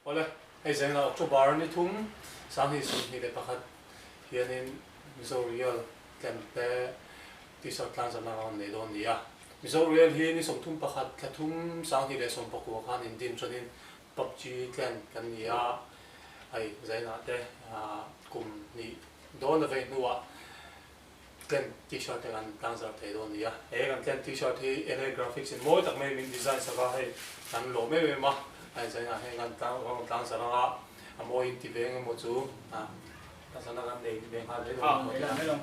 Awle, hei zengah October ni thum 2021 hianin Mizo Real tlemte T-shirt tlangzarhna kan rawn nei dawn ni a. Mizo Real hi ni 31 thla thum 2019 khan indin chuanin PUBG tlen kan ni a, hei zainah te kum hnih dawn a vei hnuah Tlen T-shirt te kan tlangzarh thei dawn ni a. He kan tlen T-shirt hi NA Graphics in mawi tak mai min design sak a, hei kan lawm em em a, hei zainah hian kan tlang rawn tlangzarh anga a mawi in ti ve eng emaw chu tlangzarhna kan nei ve nghal mai dawn emaw tia.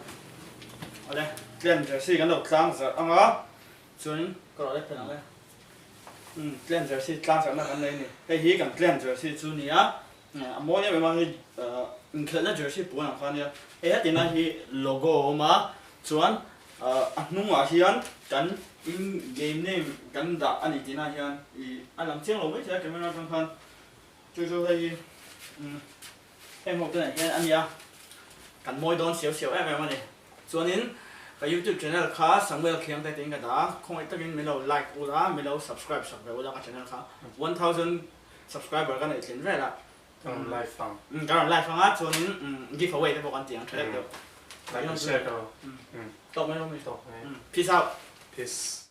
Awle, tlen jersey kan lo tlangzarh anga chuan ka rawh lek phen ang e. Umm tlen jersey tlangzarhna kan nei a ni. Hei hi kan tlen jersey chu nia A mawi em em a hei inkhelhna jersey puan ang kha ania. Hei hetina hi logo a awm a chuan a hnungah hian kan in game name kan dah a ni tihna hian ih a lang chiang lo maithei a camera atang khan chu chu hei hi heng ho te nen hian a nia kan mawi dawn siau siau em em a ni. Chuanin ka youtube channel kha Samuel Khiangte tiin ka dah a khawngaih takin min lo like ula min lo subscribe sak ve ula ka channel kha 1000 Subscriber ka neih tlin vel a. Ka rawn live ang. Ka rawn live ang a, chuanin give away te pawh kan ti ang tha deuh deuh. Like and share ka rawn. Tawk mai lo mi? Tawk mai. Peace out. Peace.